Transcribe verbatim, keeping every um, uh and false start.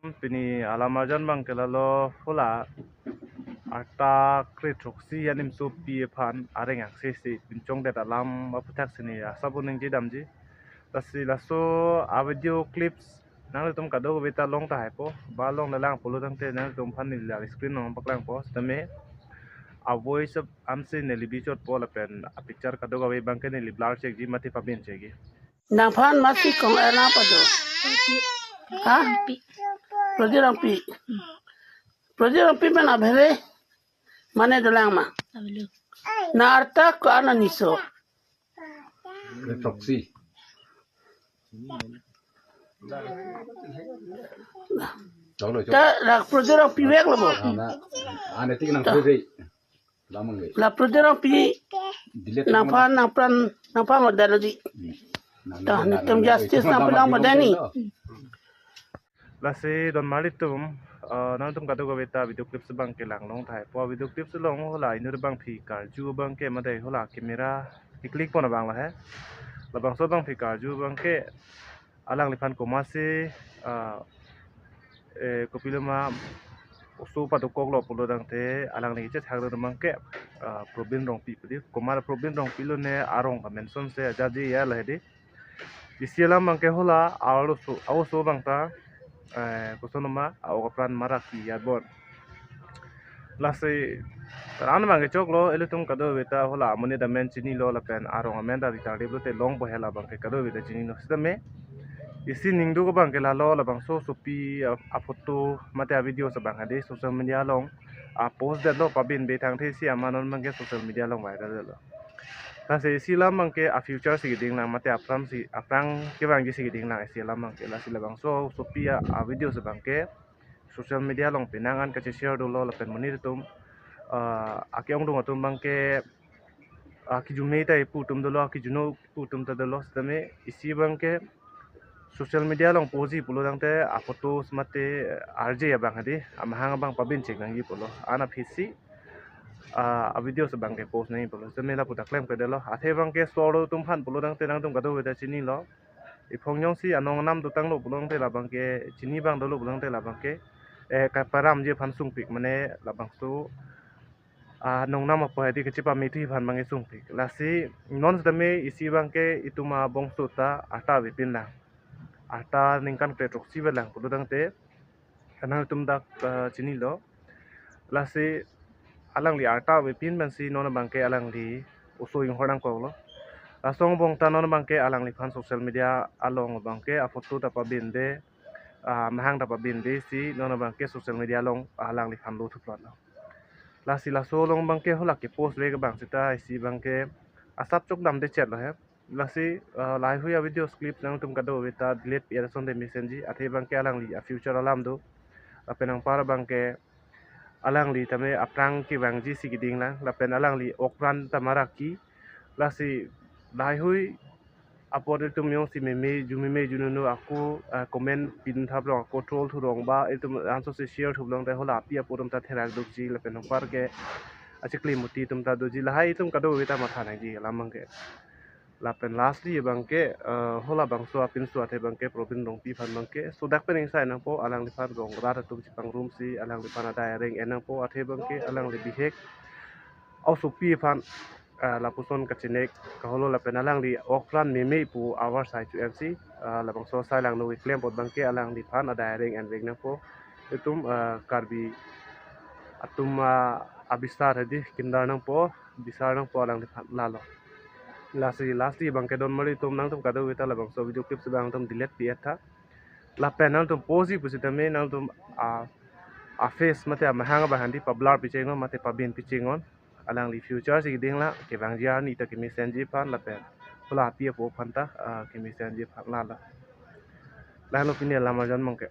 Pini alam arjan abang ke lalo hula arta kre throksi animsopi aphan areng angse si pinchongdet alam aphuthak si ne asap un ningje damji. Lasi laso a video clips nangtum kadokave ta long tahai po, ba longlelang pulo tangte nangtum aphan neli la screen along paklangpo. Sitame a voice of amsi neli bichotpo lapen a picture kadokave abang ke neli blur chekji mate pabin chekji. Nangphan masi kong erna pado. Ha? Prodirongpi. Prodirongpi men abhere. Mane dolang ma. Na arta ko ana niso. Kre throksi. Cholo, cholo. Ta rak Prodirongpi vek lo bo. Ana, ana tik nang kre. Lamang le. La Prodirongpi. Delete nangphan, nangphan, nangphan model di. Hmm. Ta nangphan netum nang justice nang nangphan pelang model ni. Lasi don marli atum, eh, nangtum kadokave ta video clips abang ke lang long tahai po. Video clips along hula inut abangpi karju abang ke mate hula camera kiklik pon abang lahai. Labangso abangpi karju abang ke alangliphan komatsi, eh, eh, kopiloma oso padokoklo pulo tangte alangli kechethak abang ke, eh, Probin Rongpi pudi. Komat Probin Rongpi lo ne arong ka mention si ajaji ya lahai di. Isi alam abang ke hula a-oso, a-oso abang ta, eh, kosonma a-ok apran marak ki ya bon. Lasi ran abang ke choklo, ilitum kadokave ta hula amonit amen chinilo lapen arong amen ta ritar dip lote longpo he labang ke kadokave ta chinilo. Sitame isi ningduk abang ke lalo labangso osopi a, a photo mate a video si abang hadi social media along a post detlo pabin be tangte isi ama non abang ke social media along viral detlo. Lasi isi alam abang ke a future si keding lang mate aphrang si aphrang kevangji si keding lang isi alam abang ke. Lasi labangso osopi a, a video si abang ke social media along penang an kache share dolo lapen monit atum, ah, ake-ongdung atum abang ke, ah, kijumne ta ipu atum dolo, kijunok ipu atum ta dolo, sitame isi abang ke social media along post ji pulo tangte a photos mate arje abang hadi amahang abang pabin chek nangji pulo. Ana phisi, ah, a video si abang ke post nangji pulo. Sitame lapu ta klemkle detlo. Athe abang ke solo atum aphan pulo tangte nangtum kadokave ta chinilo. Iphong jongsi anong anam dotanglo pulo tangte labang ke chini abang dolo pulo tangte labang ke, eh, kaparamji aphan sungpik mane labangso, ah, anong anam apo hadi kechepamethi aphan abang ke sungpik. Lasi non sitame isi abang ke itum abangso ta arta avepin lang. Arta ningkan kre throksi ave lang pulo tangte nangtum dak, eh, chinilo. Lasi alangli arta avepin pensi non abang ke alangli oso inghor nangkoklo. Laso angbong ta non abang ke alangliphan social media along abang ke a photo ta pabinde, ah, amahang ta pabinde si non abang ke social media along alangliphan lo thuplotlo. Lasi laso along abang ke hula ke post vek abang seta isi abang ke asap chokdamde chetlo he. Lasi, eh, lahaihui a video clip nangtum kadokave ta delete pi asonte mesenji, athe abang ke alangli a future alam do. Lapen anpar abang ke alangli tame aphrang kevangji si keding lang, lapen alangli ok apran ta marak ki. Lasi lahaihui apot itum jongsi meme, ju meme, ju nunu ako, eh, comment pin thap rong ako troll thu rong ba, itum ansose share thu long te hula api apo atum ta therak dukji, lapen anpar ke achikli muti atum ta doji, lahai itum kadokave ta matha nangji alam abang ke. Lapen lastly abang ke, eh, hula bangso apinso athe abang ke Probin Rongpi aphan abang ke sodak pen ingsai nangpo, alangliphan rong rat atum chepangrum si alangliphan adai areng en nangpo, athe abang ke alangli bihek a-osopi aphan, eh, lapuson kachenek kaholo lapen alangli ok apran meme pu avarsai chu-en si, eh, labangso asai langno keklem apot abang ke alangliphan adai areng en vek nangpo. Itum, eh, Karbi atum, ah, abisar hadi kindar nangpo, bisar nangpo alangliphan lalo. Lasi lastly abang ke don marli atum nangtum kadokave ta labangso video clip si abang nangtum delete pi-et tha. Lapen nangtum post ji pusitame nangtum, ah, a face mate amahang abang hadi pa-blur pi chengon mate pabin pi chengon. Alangli future si keding lang, kevangji arni ta kemesenji aphan lapen hula api apo aphan ta, ah, kemesenji aphan lalo. Lahelo pini alam arjan abang ke.